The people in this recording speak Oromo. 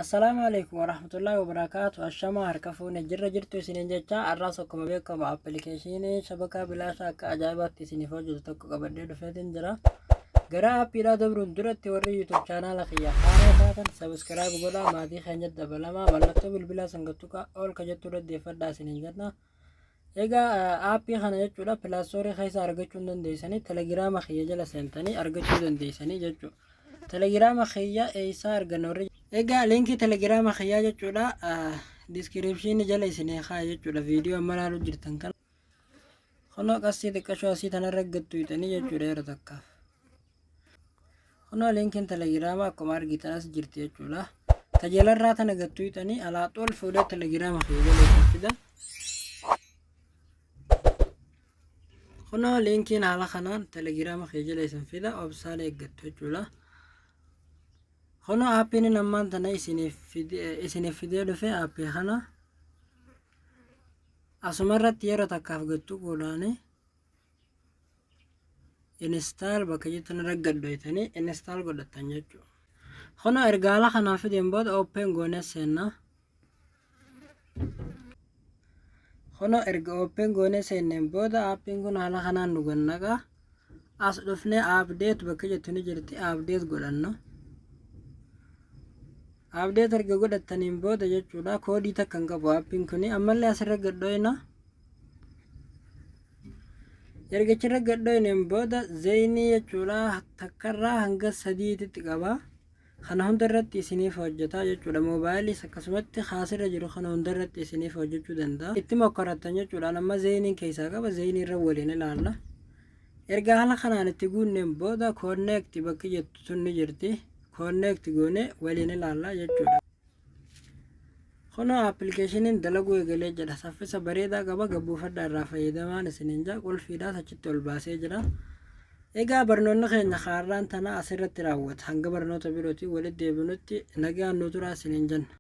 Assalaamu alaikum warahmatullahi wabarakaatu. Ashamaa harka fuune jirra jirtu isiniin jecha har'aas akkuma beekamu appilikeeshinii shabakaa bilaashaa akka ajaa'ibaatti isiniif hojjetu tokko qabadhee dhufeetiin jira. Gara aappiidhaa dabruun duratti warri YouTube chaanaala kiyya haaraa taatan sabiskiraayib godhaa maatii keenya dabalamaa mallattoo bilbilaa sangattuqaa ol ka jettu irra deeffadhaa isiniin jenna. Egaa aappii kana jechuudha pilaastoorii keessa argachuu hin dandeessanii telegiraama kiyya jala seentanii argachuu dandeessanii jechuudha. Telegiraama kiyya eessaa arganna warri Egaa liinkii telegiraama kiyyaa jechuudha diskiripshinii jala isinii kaaya jechuudha viidiyoo amma ilaaluu jirtan kana. Kunoo qassii xiqqashoo asii tanarra gattu hixanii jechuudha yeroo takkaaf. Kunoo liinkiin telegiraama akkuma argitan as jirti jechuudha. Tajaajila tana gattu hixanii alaa xol fuudhee telegiraama kiyya jala isin fida. Kunoo liinkiin haala kanaan telegiraama kiyya jala isin fida obsaan eeggattu jechuudha. Kunoo aappiin inni ammaan tana isiniif fidee dhufe aappii kana asuma irratti yeroo takkaaf gattu godhaanii install bakka jettan irra gadhoytanii install godhattan jechuudha. Kunoo erga haala kanaan fideen booda open goonee seenna. Kunoo erga open goonee seenneen booda aappiin kun haala kanaan nu gannaqa. As dhufnee update bakka jettu ni jirti update godhanna. Update erga godhattaniin booda jechuudha koodii takka hin qabu aappiin kuni ammallee asirra gadhoyna. Erga achirra gadhoyneen booda zeeyinii jechuudha takkarraa hanga sadiititti qaba. Kana hunda irratti isiniif hojjeta jechuudha. Moobaayiliis akkasumatti kaasirra jiru kana hunda irratti isiniif hojjechuu danda'a. Itti mokkorattan jechuudha. Amma zeeyiniin keessaa qaba. Zeeyinii irra waliin ilaalla. Erga haala kanaan itti guunneen booda connect bakki jettu tun ni jirti. Connect goone waliin ilaalla jechuudha. Kunoo appilikeeshiniin dalaguu eegalee jira. Saffisa bareedaa qaba. Gabbuufadhaa irraa fayyadamaan isiniin jaa qulfiidhaas achitti ol baasee jira. Egaa barnoonni keenya kaarraan tana asirratti raawwata. Hanga barnoota birootiin walitti deebinutti nagaan nu turaa isiniin jenna.